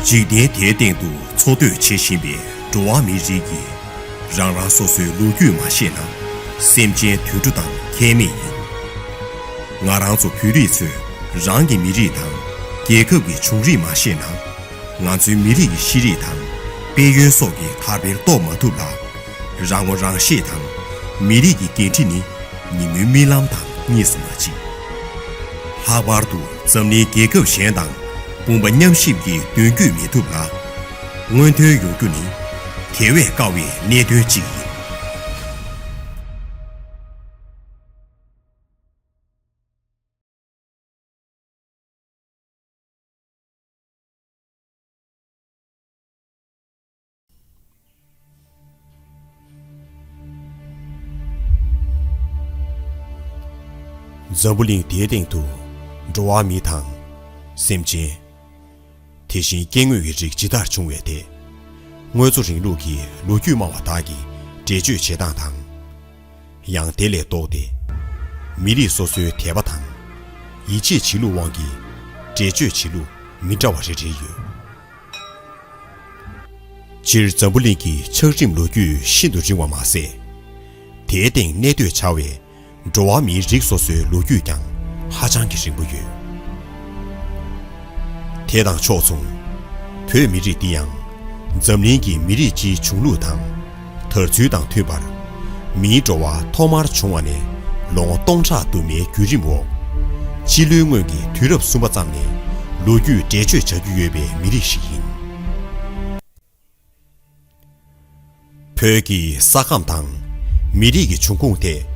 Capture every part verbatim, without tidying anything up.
འཇིག་རྟེན་དེའི་སྟེང་དུ་འཚོ་སྡོད་བྱེད་བཞིན་པའི་འགྲོ་བ་མིའི་རིགས་ཀྱིས་རང་རང་སོ་སོའི་ལོ་རྒྱུས་མ་ཤེས་ན། སེམས་ཅན་དུད་འགྲོ་དང་ཁྱད་མེད་ཡིན། ང་རང་ཚོ་བོད་རིགས་ཚོས་རང་གི་མི་རིགས་དང་རྒྱལ་ཁབ་ཀྱི་བྱུང་རིམ་མ་ཤེས་ན། ང་ཚོའི་མི་རིགས་ཀྱི་ཤེས་རིག་དང་དཔལ་ཡོན་སོགས་ཀྱི་དར་འཕེལ་རྟོགས་མ་ཐུབ་ལ། རང་ངོ་རང་ཤེས་དང་མི་རིགས་ཀྱི་འགན་འཁྲི་ནི་ཉིན་མོའི་རྨི་ལམ་དང་གཉིས་སུ་མ་མཆིས། ལྷག་པར་དུ་འཛམ་གླིང་རྒྱལ་ཁབ་གཞན་དང་དཔུང་པ་མཉམ་གཤིབ་ཀྱི་མདུན་སྐྱོད་མི་ཐུབ་ལ། མངོན་མཐོ་ཡོང་རྒྱུ་ནི་དེ་བས་དཀའ་བའི་གནད་དོན་ཅིག་ཡིན། འཛམ་བུ་གླིང་འདིའི་སྟེང་དུ་འགྲོ་བ་མི་དང་སེམས་ཅན། དེ་བཞིན་སྐྱེ་དངོས་ཀྱི་རིགས་ཇི་ལྟར་བྱུང་བའི་ཐད། དངོས་གཙོ་རིང་ལུགས་ཀྱི་ལོ་རྒྱུས་སྨྲ་བ་དག་གིས་འགྲེལ་བརྗོད་བྱེད་སྟངས་དང་། ཡང་དེ་ལས་ལྡོག་སྟེ། མི་རིགས་སོ་སོའི་དད་པ་དང་། ཡིད་ཆེས་བྱེད་ལུགས་དབང་གིས་འགྲེལ་བརྗོད་བྱེད་ལུགས་མི་འདྲ་བ་རེ་རེ་ཡོད། སྤྱིར་འཛམ་བུ་གླིང་གི་ཆགས་རིམ་ལོ་རྒྱུས་ཤིན་ཏུ་རིང་བ་མ་ཟད། དེའི་སྟེང་གནས་སྡོད་བྱ་བའི་འགྲོ་བ་མིའི་རིགས་སོ་སོའི་ལོ་རྒྱུས་ཀྱང་ཧ་ཅང་གི་རིང་པོ་ཡོད། དེ་དང་ཕྱོགས་མཚུངས། བོད་མི་རིགས་འདི་ཡང་འཛམ་གླིང་གི་མི་རིགས་སྤྱིའི་བྱུང་ལུགས་དང་དར་ཚུལ་དང་མཐུན་པར། མིའི་འགྲོ་བ་ཐོག་མར་བྱུང་བ་ནས་ལོ་ངོ་སྟོང་ཕྲག་དུ་མའི་བརྒྱུད་རིམ་འོག། སྤྱི་ལོའི་སྔོན་གྱི་དུས་རབས་གསུམ་པ་ཙམ་ནས་ལོ་རྒྱུས་འགྲེལ་བརྗོད་བྱ་རྒྱུ་ཡོད་པའི་མི་རིགས་ཤིག་ཡིན། བོད་ཀྱི་ས་ཁམས་དང་མི་རིགས་ཀྱི་འབྱུང་ཁུངས་ཐད།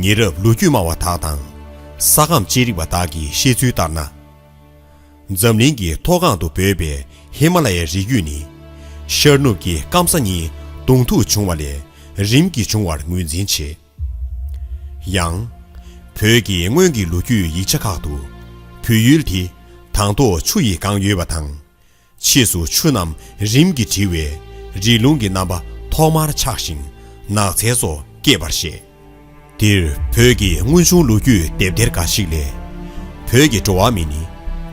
ཉེ་རབས་ལོ་རྒྱུས་སྨྲ་བ་དག་དང་ས་ཁམས་དཔྱད་རིག་པ་དག་གིས་བཤད་ཚུལ་ལྟར་ན། འཛམ་གླིང་གི་མཐོ་སྒང་དུ་འབོད་པའི་ཧི་མ་ལ་ཡའི་རི་རྒྱུད་ནི། ཤར་ནུབ་ཀྱི་སྐམ་ས་གཉིས་གདོང་ཐུག་བྱུང་བ་ལས་རིམ་གྱིས་བྱུང་བར་ངོས་འཛིན་བྱེད། ཡང་། བོད་ཀྱི་སྔོན་གྱི་ལོ་རྒྱུས་ཡིག་ཆ་ཁག་ཏུ། བོད་ཡུལ་དེ་དང་ཐོག་ཆུ་ཡིས་གང་ཡོད་པ་དང་། ཕྱིས་སུ་ཆུ་རྣམས་རིམ་གྱིས་བསྒྲིལ་བས་རི་ལུང་གི་རྣམ་པ་ཐོག་མར་ཆགས་ཤིང་ནགས་ཚལ་སོགས་སྐྱེས་པར་བཤད། འདིར་བོད་ཀྱི་སྔོན་བྱུང་ལོ་རྒྱུས་དེབ་ཐེར་འགའ་ཞིག་ལས། བོད་ཀྱི་འགྲོ་བ་མི་ནི་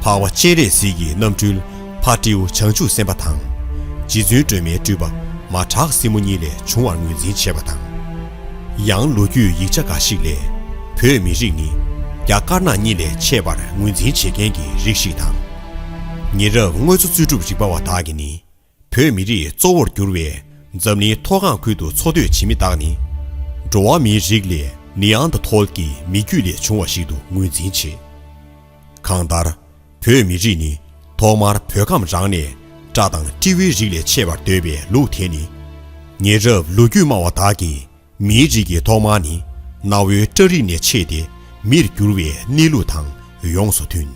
འཕགས་པ་སྤྱན་རས་གཟིགས་ཀྱི་རྣམ་སྤྲུལ་ཕ་སྤྲེའུ་བྱང་ཆུབ་སེམས་དཔའ་དང་། རྗེ་བཙུན་སྒྲོལ་མའི་སྤྲུལ་པ་མ་བྲག་སྲིན་མོ་གཉིས་ལས་བྱུང་བར་ངོས་འཛིན་བྱས་པ་དང་། ཡང་ལོ་རྒྱུས་ཡིག་ཆ་འགའ་ཞིག་ལས། བོད་མི་རིགས་ནི་རྒྱ་དཀར་ནག་གཉིས་ལས་མཆེད་པར་ངོས་འཛིན་བྱེད་མཁན་གྱི་རིགས་ཤིག་དང་། ཉེ་རབས་དངོས་གཙོ་རྩོད་སྒྲུབ་རིག་པ་བ་དག་གིས་ནི། བོད་མི་རིགས་གཙོ་བོར་གྱུར་བའི་འཛམ་གླིང་མཐོ་སྒང་ཁུལ་དུ་འཚོ་སྡོད་བྱེད་མི་དག་ནི། འགྲོ་བ་མིའི་རིགས་ལས་ནི་ཨན་དར་ཐོལ་གྱི་མི་རྒྱུད་ལས་བྱུང་བ་ཞིག་ཏུ་ངོས་འཛིན་བྱེད། གང་ལྟར། བོད་མི་རིགས་ནི་ཐོག་མར་བོད་ཁམས་རང་ནས་སྤྲ་དང་སྤྲེའུའི་རིགས་ལས་མཆེད་པར་འདོད་པའི་ལུགས་དེ་ནི། ཉེ་རབས་ལོ་རྒྱུས་སྨྲ་བ་དག་གིས་མིའི་རིགས་ཀྱི་ཐོག་མ་ནི་གནའ་བོའི་སྤྲ་རིགས་ནས་མཆེད་དེ་མིར་གྱུར་བའི་གནས་ལུགས་དང་ཡོངས་སུ་མཐུན།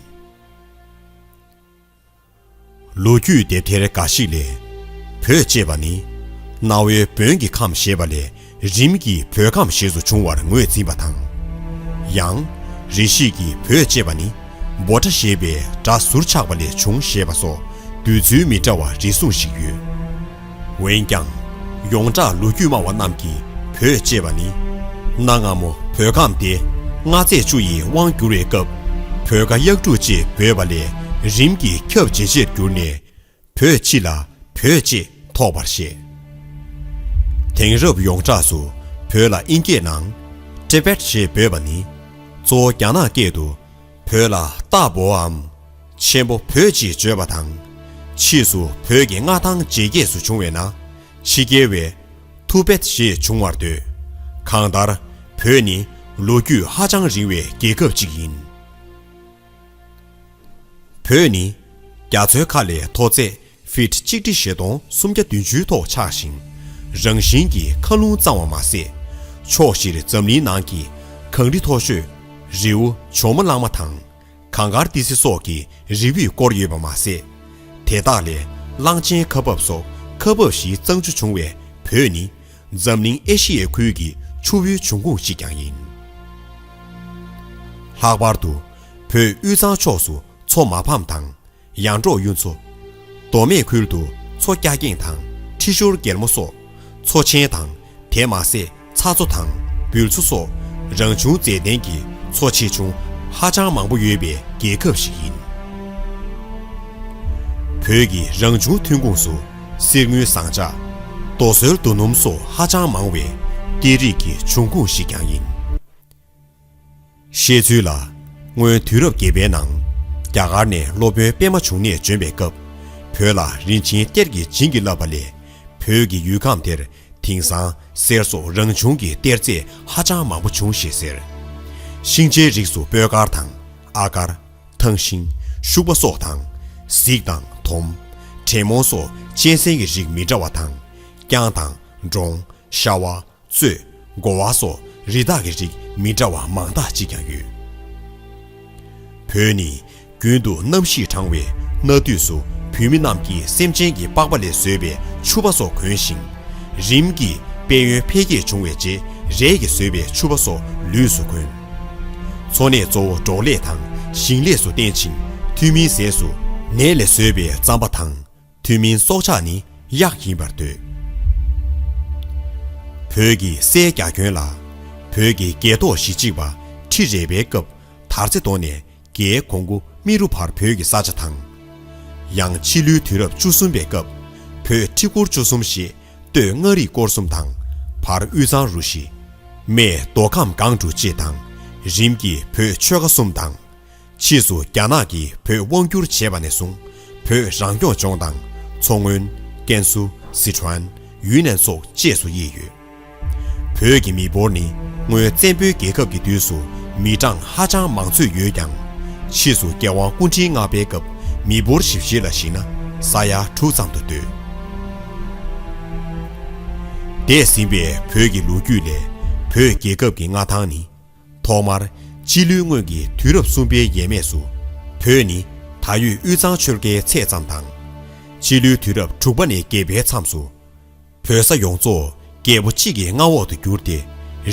ལོ་རྒྱུས་དེབ་ཐེར་འགའ་ཞིག་ལས། བོད་ཅེས་པ་ནི། གནའ་བོའི་བོན་གྱི་ཁམས་ཞེས་པ་ལས་རིམ་གྱིས་བོད་ཁམས་ཞེས་སུ་བྱུང་བར་ངོས་འཛིན་པ་དང་། ཡང་། རེ་ཞིག་གིས་བོད་ཅེས་པ་ནི། འབོ་ཁྲ་ཞེས་པའི་སྒྲ་ཟུར་ཆག་པ་ལས་བྱུང་ཞེས་པ་སོགས་འདོད་ཚུལ་མི་འདྲ་བ་རེ་ཟུང་ཞིག་ཡོད། འོན་ཀྱང་། ཡོངས་གྲགས་ལོ་རྒྱུས་སྨྲ་བ་རྣམས་ཀྱིས་བོད་ཅེས་པ་ནི། གནའ་སྔ་མོ་བོད་ཁམས་ཏེ་མངའ་མཛད་བཅུ་ཡི་དབང་བསྒྱུར་བའི་སྐབས། བོད་ཀ་གཡག་དྲུག་ཅེས་འབོད་པ་ལས་རིམ་གྱིས་ཁྱབ་ཇེ་ཆེར་གྱུར་ནས། བོད་སྤྱི་ལ་བོད་ཅེས་ཐོགས་པར་བཤད། དེང་རབས་ཡོངས་གྲགས་སུ་བོད་ལ་ཨིན་སྐད་ནང་། ཊི་བེཊ་ཞེས་འབོད་པ་ནི། གཙོ་བོ་རྒྱ་ནག་སྐད་དུ། བོད་ལ་ཏ་བོའམ། ཆེན་པོ་བོད་ཅེས་བརྗོད་པ་དང་། ཕྱིས་སུ་བོད་ཀྱི་མངའ་ཐང་ཇེ་རྒྱས་སུ་བྱུང་བས་ན། ཕྱི་རྒྱལ་བའི་ཐུ་བེད་ཞེས་བྱུང་བར་འདོད། གང་ལྟར་བོད་ནི་ལོ་རྒྱུས་ཧ་ཅང་རིང་བའི་རྒྱལ་ཁབ་ཅིག་ཡིན། བོད་ནི་རྒྱ་མཚོའི་ཁ་ལས་མཐོ་ཚད་ཕིཊ་གཅིག་ཁྲི་བཞི་སྟོང་སུམ་བརྒྱ་བདུན་ཅུའི་ཐོག་ཆགས་ཤིང་། རང་བཞིན་གྱིས་མཁའ་རླུང་གཙང་བ་མ་ཟད། ཕྱོགས་བཞིར་འཛམ་གླིང་ནང་གི་གངས་རི་མཐོ་ཤོས་རི་བོ་ཇོ་མོ་གླང་མ་དང་། གངས་དཀར་ཏི་སེ་སོགས་ཀྱི་རི་བོས་བསྐོར་ཡོད་པ་མ་ཟད། དེ་དག་ལས་གླང་ཆེན་ཁ་འབབ་སོགས་ཁ་འབབ་བཞིའི་གཙང་ཆུ་བྱུང་བས་བོད་ནི་འཛམ་གླིང་ཨེ་ཤི་ཡའི་ཁུལ་གྱི་ཆུ་བོའི་འབྱུང་ཁུངས་ཤིག་ཀྱང་ཡིན། ལྷག་པར་དུ་བོད་དབུས་གཙང་ཕྱོགས་སུ་མཚོ་མ་ཕམ་དང་། ཡར་འབྲོག་གཡུ་མཚོ། མདོ་སྨད་ཁུལ་དུ་མཚོ་སྐྱ་གེང་དང་ཁྲི་ཤོར་རྒྱལ་མོ་སོགས་མཚོ་ཆེན་དང་དེ་མ་ཟད་ཚྭ་མཚོ་དང་འབུལ་མཚོ་སོགས་རང་བྱུང་མཛེས་ལྡན་གྱི་མཚོ་ཆེ་ཆུང་ཧ་ཅང་མང་པོ་ཡོད་པའི་རྒྱལ་ཁབ་ཞིག་ཡིན། བོད་ཀྱི་རང་བྱུང་ཐོན་ཁུངས་སུ་གསེར་དངུལ་ཟངས་ལྕགས། རྡོ་སོལ་རྡོ་སྣུམ་སོགས་ཧ་ཅང་མང་བའི་གཏེར་རིགས་ཀྱི་འབྱུང་ཁུངས་ཤིག་ཀྱང་ཡིན། བཤད་ཚུལ་ལ། སྔོན་དུས་རབས་བརྒྱད་པའི་ནང་། རྒྱ་གར་ནས་སློབ་དཔོན་པད་མ་འབྱུང་གནས་བྱོན་པའི་སྐབས། བོད་ལ་རིན་ཆེན་གཏེར་གྱིས་བྱིན་གྱིས་བརླབས་པ་ལས། བོད་ཀྱི་ཡུལ་ཁམས་དེར་དེང་སང་གསེར་སོགས་རང་བྱུང་གི་གཏེར་རྫས་ཧ་ཅང་མང་པོ་བྱུང་ཞེས་ཟེར། ཤིང་ཆའི་རིགས་སུ་སྤོས་དཀར་དང་ཨ་དཀར། ཐང་ཤིང་། ཤུག་པ་སོགས་དང་། གཟིག་དང་དོམ། དྲེད་མོང་སོགས་གཅན་གཟན་གྱི་རིགས་མི་འདྲ་བ་དང་། རྐྱང་དང་འབྲོང་། ཤ་བ། གཙོད། དགོ་བ་སོགས་རི་དྭགས་ཀྱི་རིགས་མི་འདྲ་བ་མང་དག་ཅིག་ཀྱང་ཡོད། བོད་ནི་རྒྱུན་དུ་གནམ་གཤིས་གྲང་བས། གནའ་དུས་སུ་བོད་མི་རྣམས་ཀྱིས་སེམས་ཅན་གྱི་པགས་པ་ལས་བཟོས་པའི་ཕྱུ་པ་སོགས་གོན་ཞིང་། རིམ་གྱིས་དཔལ་ཡོན་འཕེལ་རྒྱས་བྱུང་བའི་རྗེས། རས་ཀྱིས་བཟོས་པའི་ཕྱུ་པ་སོགས་ལུས་སུ་གོན། འཚོ་གནས་གཙོ་བོ་འབྲོག་ལས་དང་ཞིང་ལས་སུ་བརྟེན་ཅིང་། ཐུན་མིན་ཟས་སུ་ནས་ལས་བཟོས་པའི་རྩམ་པ་དང་། ཐུན་མིན་སྲོག་ཆགས་ནི་གཡག་ཡིན་པར་འདོད། བོད་ཀྱི་སའི་རྒྱ་ཁྱོན་ལ། བོད་ཀྱི་རྒྱལ་ཐོག་གཞིས་གཅིག་པ་ཁྲི་རལ་པའི་སྐབས། དར་རྩེ་མདོ་ནས་རྒྱའི་གོང་བུ་སྨི་རུ་བར་བོད་ཀྱི་ས་ཆ་དང་། ཡང་ཕྱི་ལོའི་དུས་རབས་བཅུ་གསུམ་པའི་སྐབས། བོད་ཁྲི་སྐོར་བཅུ་གསུམ་ཞེས་སྟོད་མངའ་རིས་སྐོར་གསུམ་དང་། བར་དབུས་གཙང་རུ་བཞི། སྨད་མདོ་ཁམས་སྒང་དྲུག་བཅས་དང་། རིམ་གྱིས་བོད་ཆོལ་ཁ་གསུམ་དང་། ཕྱིས་སུ་རྒྱ་ནག་གིས་བོད་དབང་བསྒྱུར་བྱས་པ་ནས་བཟུང་། བོད་རང་སྐྱོང་ལྗོངས་དང་། མཚོ་སྔོན། ཀན་སུའུ། སི་ཁྲོན། ཡུན་ནན་སོགས་བཅས་སུ་དབྱེ་ཡོད། བོད་ཀྱི་མི་འབོར་ནི་སྔོན་བཙན་པོའི་རྒྱལ་ཁབ་ཀྱི་དུས་སུ་མི་གྲངས་ཧ་ཅང་མང་ཚོད་ཡོད་ཀྱང་། ཕྱིས་སུ་རྒྱལ་དབང་སྐུ་ཕྲེང་ལྔ་པའི་སྐབས་མི་འབོར་ཞིབ་བཤེར་ལ་གཞིགས་ན་ས་ཡ་དྲུག་ཙམ་དུ་འདོད། འདས་ཟིན་པའི་བོད་ཀྱི་ལོ་རྒྱུས་ལས། བོད་རྒྱལ་ཁབ་ཀྱི་མངའ་ཐང་ནི། ཐོག་མར་སྤྱི་ལོའི་སྔོན་གྱི་དུས་རབས་གསུམ་པའི་ཡས་མས་སུ། བོད་ནི་ད་ཡོད་དབུས་གཙང་ཆོལ་ཁའི་ཚད་ཙམ་དང་། སྤྱི་ལོའི་དུས་རབས་དྲུག་པ་ནས་བརྒྱད་པའི་མཚམས་སུ། བོད་ས་ཡོངས་རྫོགས་རྒྱལ་པོ་གཅིག་གི་མངའ་འོག་ཏུ་གྱུར་ཏེ།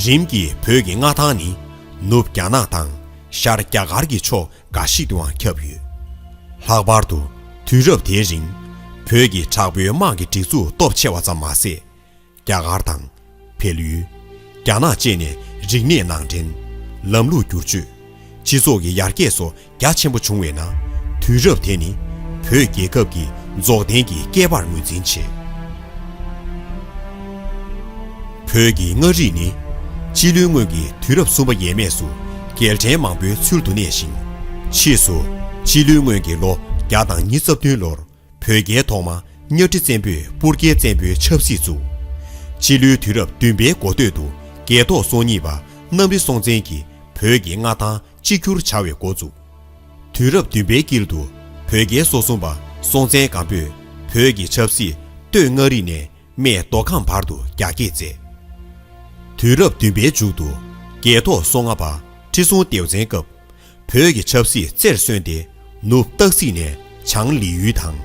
རིམ་གྱིས་བོད་ཀྱི་མངའ་ཐང་ནི་ནུབ་རྒྱ་ནག་དང་ཤར་རྒྱ་གར་གྱི་ཕྱོགས་འགའ་ཞིག་ཏུའང་ཁྱབ་ཡོད། ལྷག་པར་དུ་དུས་རབས་དེའི་རིང་། བོད་ཀྱི་དྲག་པོའི་དམག་གི་སྒྲིག་འཛུགས་སྟོབས་ཆེ་བ་ཙམ་མ་ཟད། རྒྱ་གར་དང་། བལ་ཡུལ། རྒྱ་ནག་བཅས་ནས་རིག་གནས་ནང་འདྲེན། ལམ་ལུགས་བསྒྱུར་བཅོས། སྤྱི་ཚོགས་ཀྱི་ཡར་རྒྱས་སོགས་རྒྱ་ཆེན་པོ་བྱུང་བས་ན། དུས་རབས་དེ་ནི་བོད་རྒྱལ་ཁབ་ཀྱི་རྫོགས་ལྡན་གྱི་བསྐལ་པར་ངོས་འཛིན་བྱེད། བོད་ཀྱི་མངའ་རིས་ནི་སྤྱི་ལོའི་སྔོན་གྱི་དུས་རབས་གསུམ་པ་ཡས་མས་སུ་རྒྱལ་ཕྲན་མང་པོའི་ཚུལ་དུ་གནས་ཤིང་། ཕྱིས་སུ་སྤྱི་ལོའི་སྔོན་གྱི་ལོ་བརྒྱ་དང་ཉི་ཤུ་རྩ་བདུན་ལོར། བོད་རྒྱལ་ཐོག་མ་གཉའ་ཁྲི་བཙན་པོས་སྤུར་རྒྱལ་བཙན་པོའི་ཆབ་སྲིད་བཙུགས། སྤྱི་ལོའི་དུས་རབས་བདུན་པའི་འགོ་སྟོད་དུ་རྒྱལ་ཐོག་སོ་གཉིས་པ་གནམ་རི་སྲོང་བཙན་གྱིས་བོད་ཀྱི་མངའ་ཐང་གཅིག་གྱུར་བྱ་བའི་འགོ་བཙུགས། དུས་རབས་བདུན་པའི་དཀྱིལ་དུ་བོད་རྒྱལ་སོ་གསུམ་པ་སྲོང་བཙན་སྒམ་པོས་བོད་ཀྱི་ཆབ་སྲིད་སྟོད་མངའ་རིས་ནས་སྨད་མདོ་ཁམས་བར་དུ་རྒྱ་སྐྱེད་མཛད། དུས་རབས་བདུན་པའི་མཇུག་ཏུ་རྒྱལ་ཐོག་སོ་ལྔ་པ་ཁྲི་སྲོང་ལྡེའུ་བཙན་སྐབས། བོད་ཀྱི་ཆབ་སྲིད་རྩེར་སོན་ཏེ། ནུབ་སྟག་གཟིག་ནས་བྱང་ལི་ཡུལ་དང་།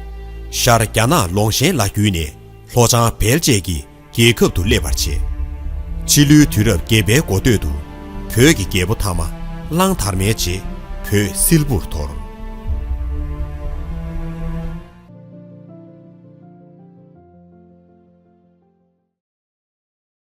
ཤར་རྒྱ་ནག་ལོང་ཞན་ལ་བརྒྱུད་ནས་ལྷོ་བྱང་བལ་བཅས་ཀྱི་རྒྱལ་ཁབ་ཏུ་སླེབས་པར་བྱེད། ཕྱི་ལོའི་དུས་རབས་བརྒྱད་པའི་འགོ་སྟོད་དུ་བོད་ཀྱི་རྒྱལ་པོ་ཐ་མ་གླང་དར་མའི་རྗེས་བོད་སིལ་བུར་དོར།